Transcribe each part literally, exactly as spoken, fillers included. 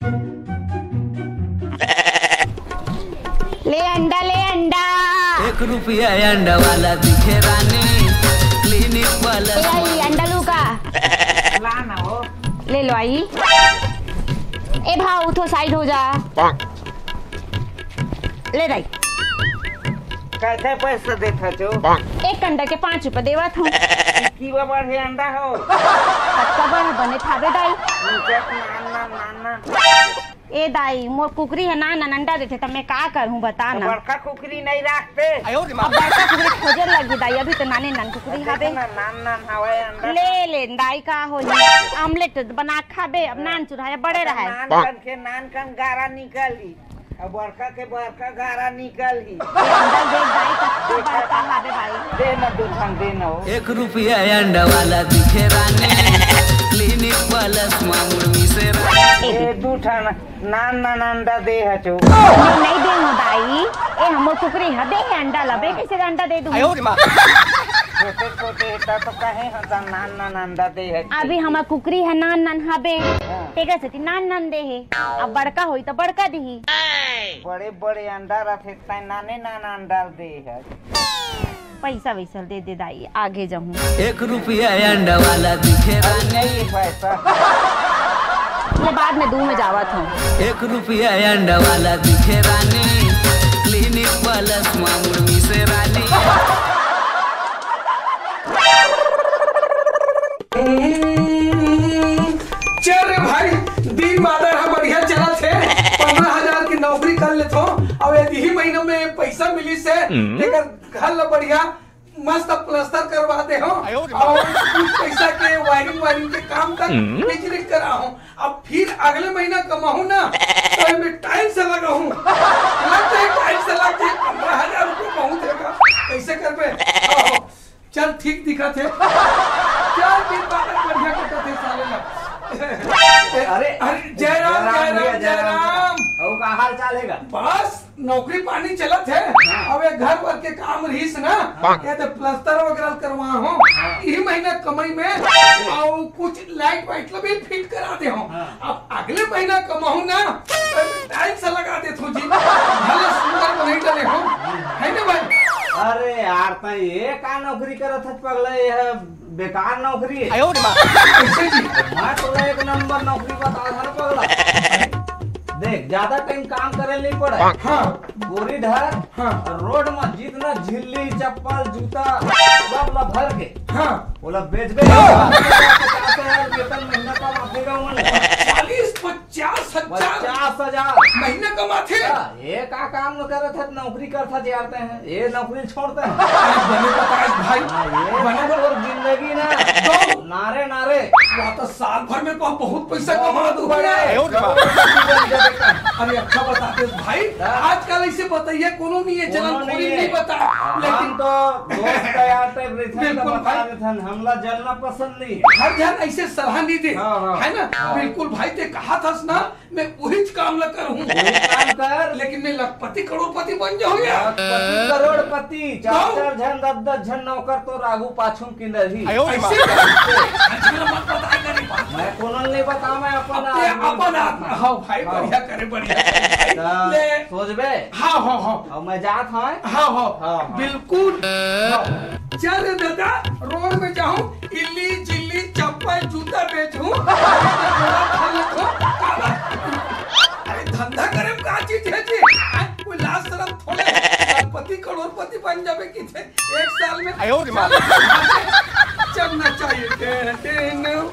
ले अंडा, ले अंडा। एक रुपया अंडा वाला दिखे रानी, क्लिनिक वाला। ए आई, अंडा लू का? ला ना हो। ले लो आई। ए भाव, उठो, साइड हो जा। ले दाई। कैसे पैसा देत हचो? एक अंडा के पाँच रुपया देवत हूँ। की बा बढ़े अंडा हो? कतका बड़ बने खाबे दाई। नीचे नान, नान, नान, नान। ए दाई, मोर कुकरी ह नान नान अंडा देथे, त मैं का करहूँ, बता ना। बड़का कुकरी नहीं रखते। अब बड़का कुकरी खोजे लगी दाई, अभी तो नाने नान कुकरी हवे। ना, नान नान हवे अंडा। ले ले दाई, का होही, आमलेट बना खाबे। अब नान चुराया बड़े रहे। नान कन के नान कन गारा निकली, अब बड़का के बड़का गारा निकली। ए अंडा दे दाई, कतका बड़का हवे भाई। दे ना दू ठन, दे ना हो। एक रुपया अंडा वाला दिखे रानी, क्लिनिक प्लस मामुर मिसे रानी। ए दू ठन नान नान अंडा दे हचो। नहीं, नहीं दे हूँ दाई। ए हमर कुकरी ह दे हे अंडा ला, बे कैसे अंडा दे दूँ? छोटे छोटे हे त तो कहे ह त नान नान अंडा दे हचो। अभी हमर कुकरी ह नान नान हबे। हाँ। तेकर सेती नान नान दे हे। अब बड़का होई त बड़का दिही। बड़े बड़े अंडा रथे, तै नाने नान अंडा दे हच। पैसा वैसा दे दे दाई, आगे जाऊँ। एक रुपया अंडा वाला दिखे रानी। पैसा। ये बाद में दू में जावत हूँ। एक रुपया अंडा वाला दिखे रानी, क्लिनिक प्लस मामुर मिसे रानी। चल रे भाई, दिन बादर ह बढ़िया चलत हे। पंद्रह हजार की नौकरी कर लेथो, अब यदि ही महीना में पैसा मिली से, हम्म। तेकर घर ला बढ़िया मस्त प्लास्टर करवा दे हो। आयो रे और कुछ पैसा के वायरिंग वायरिंग के काम तक हम्म। बिजली करा हो। अब फिर अगले महीना कमाहूँ ना, तो एमे टाइम से लगाहूँ। लग जाए, टाइम से लग जाए, पंद्रह हजार रुपये बहुत है का? कैसे करबे? आओ। चल, ठीक दिखत हे। चल, दिन बादर बढ़िया कटत हे साले ला। अरे, अरे, जय राम, जय राम, जय राम। अउ का हाल चाल हे गा? बस, नौकरी पानी चलत हे। हाँ। अब ये घर बर के काम रहिस ना, हाँ। ये तो प्लास्टर वगैरह करवा हो। हाँ। इही महीना कमाई में, अउ कुछ लाइट वाइट ला भी फिट करा दे हो। हाँ। अब अगले महीना कमाहूँ ना, टाइम से लगा देथो जी। भले सुंदर बनाई डले हो, है ना भाई? अरे यार, तैं ये का नौकरी करत हस पगला? ये बेकार नौकरी हे। आयो रे माँ। कैसे जी? मैं तोला एक नंबर नौकरी बता हूँ पगला। देख, ज्यादा टाइम काम करे नहीं पड़े। हाँ। बोरी धर, हाँ। और रोड में जितना झिल्ली, चप्पल, जूता, सब ला भर के। हाँ। ओला बेचबे। पचास हजार वेतन महीना का माफी का मन। चालीस पचास हजार? पचास हजार। महीना कमाथे? हाँ, ये का काम न करत हे, नौकरी करत हे, यार, तैं हे। ये नौकरी छोड़ दे। अरे, बने बताए भाई। हाँ, ये बने बता। तोर जिंदगी ना। दो। नारे, नारे। वह तो साल भर में बहुत, बहुत पैसा कमा दू बड़े। बड़े। अरे, अच्छा बताते भाई, हाँ। आजकल ऐसे बताइए, कोनो नहीं है, चलन कोनो खोरी नहीं है। नहीं बता। हाँ, लेकिन हम तो दोस्त का यार, तैं रिश्ता बिल्कुल बता भाई। देथन, हमला जलना पसंद नहीं है। हर जन ऐसे सलाह नहीं दे, हाँ, हाँ। है ना? हाँ। बिल्कुल भाई, तैं कहा थस ना, मैं उहीच काम ला करहूँ। वही काम कर। लेकिन मैं लखपति करोड़पति बन जाहूँ यार। लखपति करोड़पति, चार चार झन, दस दस झन नौकर तोर आगू पाछू किंदरही। आयो रे माँ। ऐसे करके। अच्छा, मत बताए करी बात। मैं कोनो नहीं बता, मैं अपन अब ते आदमी अपन बता। आदमी। हाँ भाई, हाँ। बढ़िया करे, बढ़िया करे भाई। ता ले। सोचबे। हाँ, हाँ, हाँ। अब मैं जात हूँ। हाँ, हाँ। हाँ, हाँ। बिल्कुल। हाँ। चल रे दादा, रोड में जाहूँ, इल्ली, जिल्ली, चप्पल, जूता बेचहूँ, बोरा खा लेथो, काला। अरे धंधा करे में का चीज है जी? हैं? कोई लाज शरम थोड़े, लखपति करोड़पति बन जाबे किथे एक साल में। आयो रे माँ। चलना चाहिए। दे, दे, न।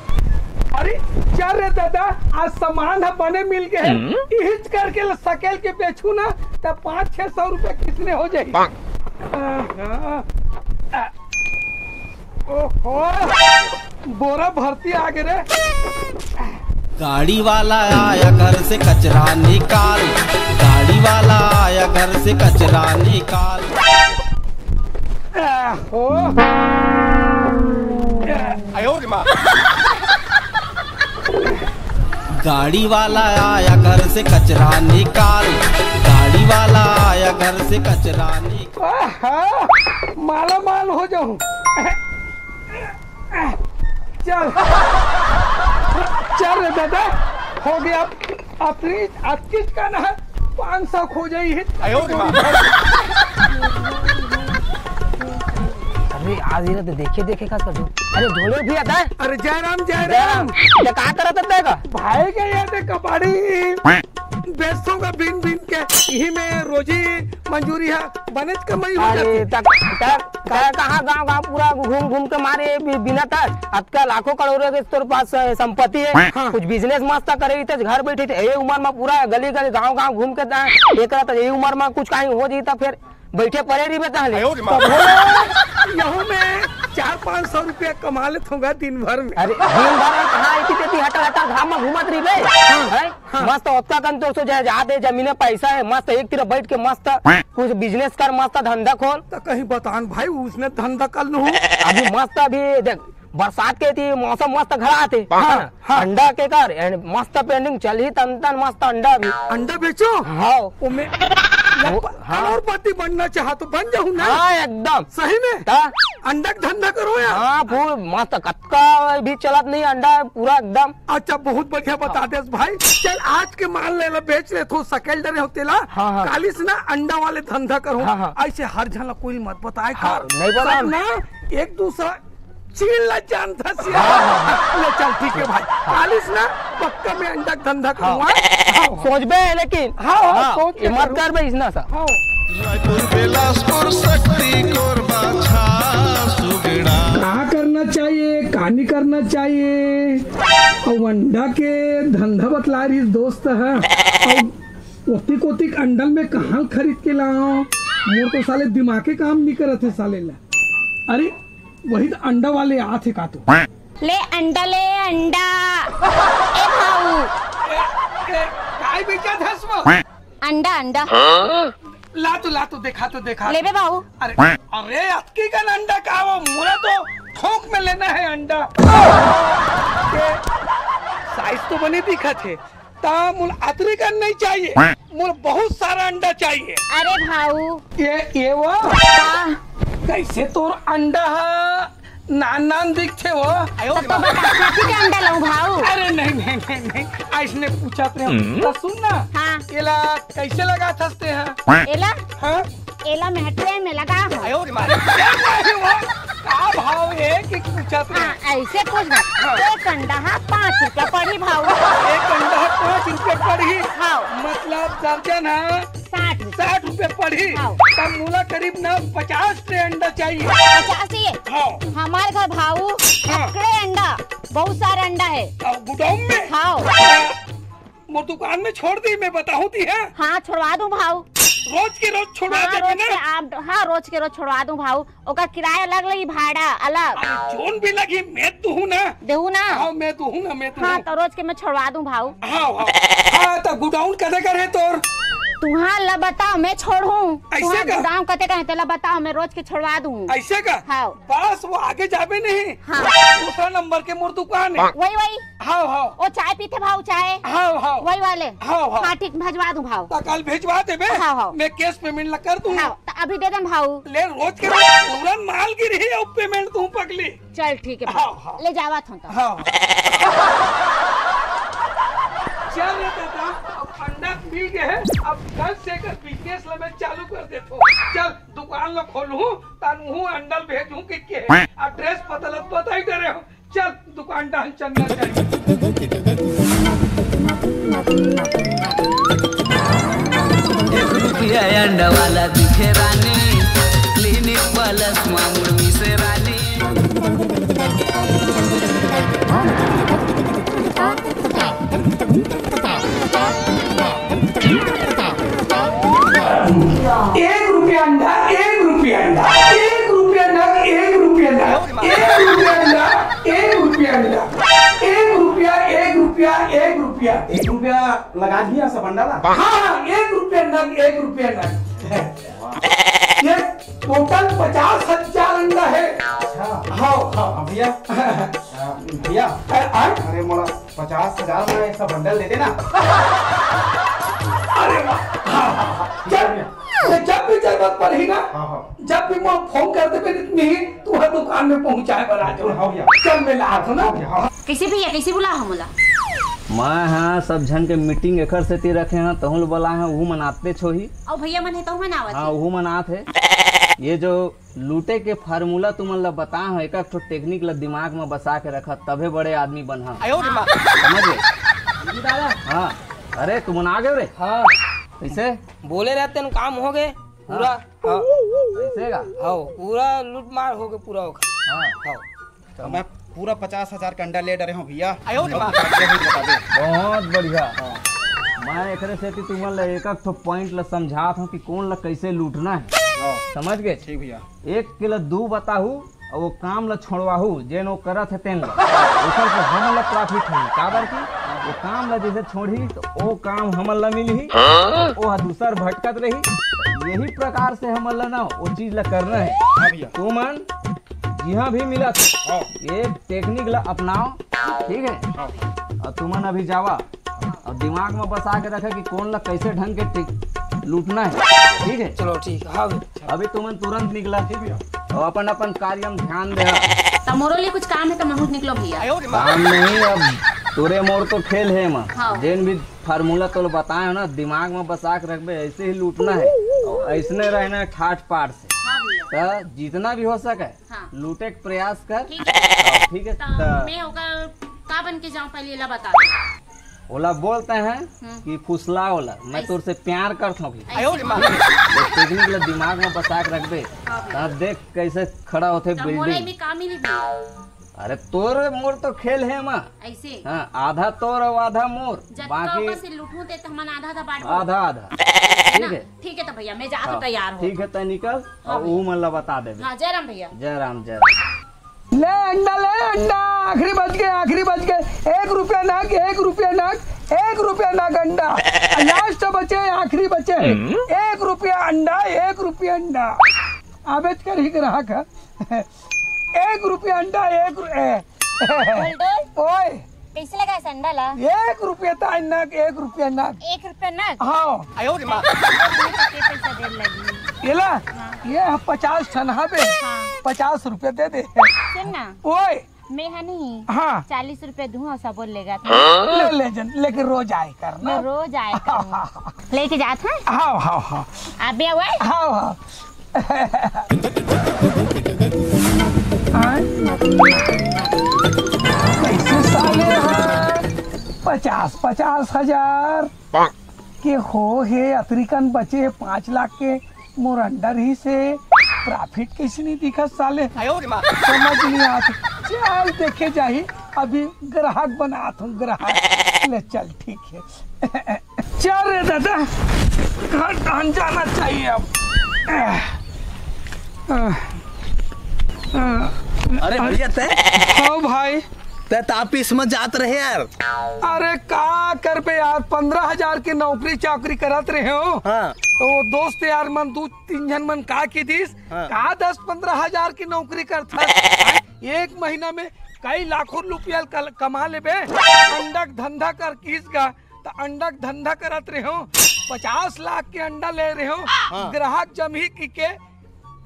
अरे, चल रे दादा, आज सामान ह बने मिल गए। हम्म। इहिच करके ल-, सकेल के बेचहूँ ना, त पाँच छह सौ रुपया किसने हो जाही। पाँच। आहा। आ, ओहो, बोरा भरती आ गे रे। गाड़ी वाला आया घर से कचरा निकाल, गाड़ी वाला आया घर से कचरा निकाल। आहो। आयो रे माँ। गाड़ी वाला आया घर से कचरा निकाल, गाड़ी वाला आया घर से कचरा निकाल। आहा, माला माल हो जाऊं। चल, चल रे दादा, हो गया। अतरी अतकिच का ना, पाँच सौ खो जाई है। अरे आज ये तो देखे देखे खास कर दो। अरे झोले भी आता है। अरे जयराम, जयराम। जयराम। ये का करत है तेगा? भाई के ये दे कबाड़ी बेचों का बिन बिन के, यही में रोजी मंजूरी है, बनेच कमाई हो अरे जाती। तक तक तक कहाँ गांव गांव पूरा घूम घूम के मारे बि- बिना तक अतका लाखों करोड़ों के तोर पास अ, संपत्ति है। हाँ। कुछ बिजनेस मस्त करे रहिते, घर बैठे थे, ये उम्र में पूरा गली गली गांव गांव घूम के ता, एक रात ये उम्र में कुछ कहीं हो जाई तो फिर बैठे पड़े रहिबे ताहले। आयो रे माँ। तब हो, यहू में चार पाँच सौ रुपया कमा लेत होगा दिन भर में। अरे दिन भर में कहाँ इतनी तेती हटर हटर घाम में घूमत रहिबे? हैं? हाँ। मस्त ओतका कन तोर सो जायदाद है, जमीन है, पैसा है, मस्त एक तरफ बैठ के मस्त कुछ बिजनेस कर, मस्त धंधा खोल। तो कहीं बतान भाई, उसने धंधा कर लूँ। अभी मस्त अभी देख बरसात के थी, मौसम मस्त घड़ा आते। हाँ, हाँ। अंडा के कर, and मस्त पेंडिंग चलही तन तन मस्त अंडा भी। अंडा बेचो? हाँ। ओमे वो, हाँ। करोड़पति बनना चाहा तो बन जाहूँ ना। हाँ, एकदम। सही में? ता? अंडा के धंधा करो यार। हाँ, फूल मस्त, कतका भी चलत नहीं अंडा, पूरा एकदम। अच्छा, बहुत बढ़िया बता देस भाई। चल, आज के मान ले ला, बेच ले थो, सकेल डरे हो तेला। हाँ, हाँ। कालिस ना अंडा वाले धंधा करो। हाँ, हाँ। ऐसे हर झन ला कोई मत बताए हाँ, कर। नहीं बताऊँ। सब ना एक दूसरा चीन ला जानता सिया। हाँ, हाँ, हाँ। ले चल, ठीक है भाई। कालिस ना पक्का मैं अंडा के धंधा हाँ। करूँगा। हाँ, हाँ। सोचबे है लेकिन। हाँ, हाँ, हाँ, सोच के ये मत करूँ। करबे इसना सा। हाँ। रायपुर, बिलासपुर, सक्ती, कोरबा, छा, सुगड़ा। का करना चाहिए, का नहीं करना चाहिए? अउ अंडा के धंधा बतला रही दोस्त है। अउ ओतिक ओतिक अंडल में कहाँ खरीद के लाओ? मोर तो साले दिमागे काम नहीं करत है साले ला। अरे, वही तो अंडा वाले आत हे का तो। ले अंडा, ले अंडा। ए भाऊ। ए, ए, काय बेचत हस वो? अंडा, अंडा। ला तो, ला तो, देखा तो, देखा तो। लेबे भाऊ। अरे, अरे, अतकी कन अंडा का वो? मोला तो थोक में लेना है अंडा। ए, साइज तो बने दिखत हे। ता मोला अतरी कन नहीं चाहिए, मोला बहुत सारा अंडा चाहिए। अरे भाऊ। ये, ये वो? का? कैसे तोर अंडा हा नान नान दिखथे वो? तो, तो बता, कथी के अंडा लऊं भाऊ? अरे नहीं, नहीं, नहीं, नहीं, अइसने पूछत रहे। हम्म। तो सुन ना, हाँ। एला कैसे लगाथस तेहा? एला? हाँ? एला मैं ट्रे में लगा हूँ। अरे नहीं वो, का भाव है कि पूछत रहे? हाँ, ऐसे कुछ ना। हाँ। एक अंडा हा पाँच रुपया पड़ही भाऊ। एक अंडा हा पाँच रुपया पड़ही? हाँ। मतलब दर्जन हा साठ रुपया। साठ रुपया पड़ही? हाँ। तब मोला करीब ना पचास ट्रे अंडा चाहिए। पचास चाहिए? हाँ। हमारे घर भाऊ हाँ। अकड़े अंडा, बहुत सारा अंडा है। और गुडाउन में? हाँ। मोर दुकान में छोड़ दी, मैं बताहूँ ती है। हाँ, छोड़वा दूँ भाऊ। रोज के रोज छोड़वा हाँ, देबे रोज ना? के आप, हाँ, रोज के रोज छोड़वा दूँ भाऊ। ओकर किराया अलग लगी, भाड़ा अलग। अरे जोन भी लगी, मैं दूहूँ ना। देहू ना? हाँ, मैं दूहूँ ना, मैं दूहूँ। हाँ, तो रोज के मैं छोड़वा दूँ भाऊ। हाँ, हाँ। हाँ, तो गुडाउन कते कर है तोर? तुहां ला बताओ, मैं छोड़हूँ। ऐसे तुहां का? गुडाउन कते कर है, तेला बताओ, मैं रोज के छोड़वा दूँ। ऐसे का? हाँ। बस वो आगे जाबे नहीं। हाँ। दूसरा नंबर के मोर दुकान है। वही, वही। हाँ, हाँ। वो चाय पीथे भाऊ, चाय। हाँ, हाँ। वही वाले। हाँ, हाँ। हाँ, ठीक, भेजवा दूँ भाऊ। तो कल भेजवा देबे। हाँ, हाँ। मैं कैश पेमेंट ला कर दूँ। हाँ, तो अभी दे दें भाऊ। ले, रोज के रोज तुरंत माल गिरही अउ पेमेंट दूँ पगली। चल, ठीक है भाऊ। हाँ, हाँ। ले जावत हूँ तो। हाँ, हाँ। चल रे दादा, अब अंडा मिल गए है, अब कल से कर बिजनेस ला मैं चालू कर देता हूँ। चल, दुकान ला खोलूँ, तानू अंडा भेजूँ कि के। एड्रेस पता लग, पता ही डरे हो। चल, दुकान डहन चलना चाहिए। एक रुपया अंडा वाला दिखे रानी, क्लिनिक प्लस मा मुड़ मिसे रानी। एक रुपया अंडा, एक रुपया अंडा, एक रुपया नग, एक रुपया नग, एक रुपया अंडा, एक रुपया अंडा, एक रुपया, एक रुपया, एक रुपया। एक रुपया लगा दिया सब अंडा ला? हाँ, हाँ, एक रुपया नग, एक रुपया नग। ये टोटल पचास हजार अंडा है। अच्छा। हाँ, हाँ। हाँ, भैया। हाँ, भैया। अरे, अरे? अरे, मोला पचास हजार में एक सौ बंडल दे देना। अरे वाह। हाँ, हाँ, हाँ। जब, जब भी जरूरत पड़ही ना, हाँ, हाँ। जब भी मोला फोन कर देबे, नहीं, तू हर दुकान में पहुंचाए बर आ जाओ। हाँ, भैया। चल, मैं ला आथों ना। हाँ, हाँ। कैसे भैया, कैसे बुला हम बोला? मैं हाँ सब झन के मीटिंग एकर सेती रखे हाँ, तहूँ ल बलाए हाँ, उहू मन आते छोही। अउ भैया मन हे, तहूँ मन आवत हाँ, हे। उहू मन आत हे। ये जो लूटे के फार्मूला तुमन ला बताए हाँ, एक ठो टेक्निक ला दिमाग में बसा के रखा, तभे बड़े आदमी बनहा। आयो रे माँ। समझ गए? हाँ। अरे तुमन आ गए रे। हाँ। कैसे? बोले रहते न, काम हो गए पूरा। हाँ। हाँ। कैसे का? हाँ, पूरा लूट मार हो गए पूरा ओखर। हाँ। हाँ। तो मैं पूरा पचास हजार का अंडा ले डरे हूँ भैया। आयो रे माँ। बहुत बढ़िया। हाँ। मैं एकरे सेती तुमन ला एक एक ठो पॉइंट ला समझात हूँ कि कौन ला कैसे लूटना है। हाँ। समझ गए? ठीक भैया। एक के ला दू बताहू, अउ वो काम ला छोड़वाहू, जेन वो करत हे तेन ला। ओकर से हमन ला प्रॉफिट होही, काबर कि वो काम ला जैसे छोड़ही तो वो काम हमन ला मिलही, वो ह दूसर भटकत रही। यही प्रकार से हमन ला ना वो चीज ला करना है। हाँ भैया। तुमन जिहाँ भी मिलत, हाँ। ये टेक्निक ला अपनाओ, ठीक है? हाँ। अउ तुमन अभी जावा, अउ दिमाग में बसा के रखे कि कौन ला कैसे ढंग के टिक-, लूटना है, ठीक है? चलो ठीक है, हाँ भैया। अभी तुमन तुरंत निकला, ठीक भैया। अउ अपन अपन कार्य में ध्यान दे। त मोरो लिए कुछ काम है त महूँ निकलो भैया। काम नहीं, अब तोरे मोर तो खेल है माँ। हाँ। जेन भी फार्मूला तोला बताए हो ना, दिमाग में बसा के रखबे, ऐसे ही लूटना है, अउ ऐसने रहना है ठाट पाट से। हाँ भैया। त जितना भी हो सके, हाँ। लूटे के प्रयास कर। ठीक है। हाँ, ठीक है, त त मैं ओकर का बन के जाऊँ, पहले एला बता दे। ओला बोलते हैं हम्म। कि फुसला ओला, मैं ऐसे तोर से प्यार करत हूँ। ऐसे बोल। ये टेक्निक ला दिमाग में बसा के रखबे। हाँ भैया। त देख कैसे खड़ा होथे त मोला बिल्डिंग। एमे का मिली भैया? अरे तोर मोर तो खेल है माँ। ऐसे? हाँ, आधा तोर अउ आधा मोर। जब बाकी ओकर से लूटूं ते त हमन आधा आधा बांटबो। आधा आधा। है ना? ठीक है। ठीक है त भैया, मैं जात हूँ, हाँ, तैयार हो। ठीक है, तय निकल हाँ अउ भैया। ऊ मन ला बता देबे। हाँ, जय राम भैया। जय राम, जय राम। ले अंडा, ले अंडा, आखिरी बच गए, आखिरी बच गए। एक रुपया नग, एक रुपया नग, एक रुपया नग अंडा। लास्ट बचे, आखिरी बचे। एक रुपया अंडा, एक रुपया अंडा। आबेच करही ग्राहक है। एक रुपया अंडा, एक रु-, ए, गोल्डन, ओए, कैसे लगा है अंडा ला? एक रुपया त नग, एक रुपया नग। एक रुपया नग? हाँ। आयो रे माँ। के पैसा दे लगी? ये ला? हाँ। ये पचास ठन हवे। हाँ। पचास रुपया दे दे। सुन ना। ओए। मैं हा नहीं। हाँ। चालीस रुपया दूँ अउ सबो लेगा। ले, ले जन, लेके रोज आए कर ना। मैं रोज आए करूँ। लेके जात है? हाँ, हाँ, हाँ। अबे ओए। हाँ, हाँ। हाँ? कैसे साले हैं? पचास, पचास हजार के हो हे, अतरिकन बचे हे पाँच लाख के। मोर अंडा रहिसे, प्रॉफिट कैसे नहीं दिखत साले? आयो रे माँ। समझ नहीं आत। चल देखे जाही, अभी ग्राहक बनात हूँ, ग्राहक। ले चल, ठीक है। चल रे दादा, घर धान जाना चाहिए अब। अरे भैया, तय? हाँ भाई। तय त ऑफिस में जात रहे यार। अरे का करबे यार, पन्द्रह हजार के नौकरी चाकरी करत रहे हो। हाँ। तो वो दोस्त यार मन दू तीन झन मन का की दिस, हाँ। का दस पन्द्रह हजार की नौकरी करत हस? एक महीना में कई लाखों रुपया कल-, कमा लेबे, अंडा के धंधा कर किस का, त अंडा के धंधा करत रहे हो, पचास लाख के अंडा ले रहे हो, हाँ। ग्राहक जमही की के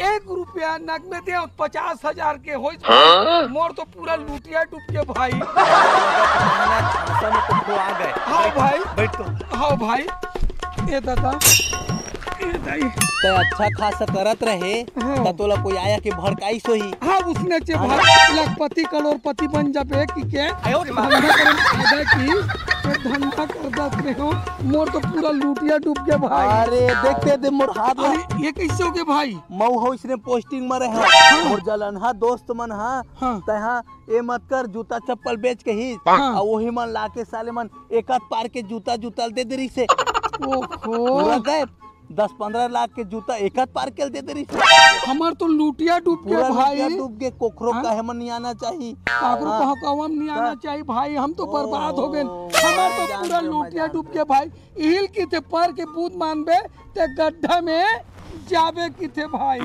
एक रुपया नग में दे, पचास हजार के हो, हाँ? मोर तो पूरा लूटिया डूब के भाई। झांसा में तो खो आ गए। हाँ भाई। बैठ तो। हाँ भाई। ए दादा। ए दाई। त अच्छा खासा करत रहे, हाँ। त तोला कोई आया के भड़काइस होही। हाँ, उसने चे हाँ। भाई लखपति करोड़पति बन जाबे कि के? आयो रे माँ। धंधा करे में फायदा की, ये धंधा कर दत रहे हो, मोर तो पूरा लूटिया डूब गया भाई। अरे, देखते दे मोर हाथ में। अरे, ये कैसे हो गया भाई? मऊ हो इसने पोस्टिंग में रहे। हाँ। मोर जलनहा दोस्त मन हा, हाँ। तैहा ए मत कर, जूता चप्पल बेच के ही। हाँ। आ वही मन लाके साले मन एक आध पार के जूता, जूता दे दे रही से। ओहो। पूरा गए, दस पन्द्रह लाख के जूता एक आध पार के दे दे रही से। हमर तो लूटिया डूब के पूरा भाई। लूटिया डूब के, कोखरो हाँ? कहे मन नहीं आना चाहिए। काकरो हाँ। कहो कहो हम नहीं आना का-, चाहिए भाई, हम तो बर्बाद हो गए। ओ, हमर तो जान पूरा दे, लूटिया मजा डूब दे। के भाई। इहिल किथे पर के बूंद मानबे ते गड्ढा में जाबे किथे भाई।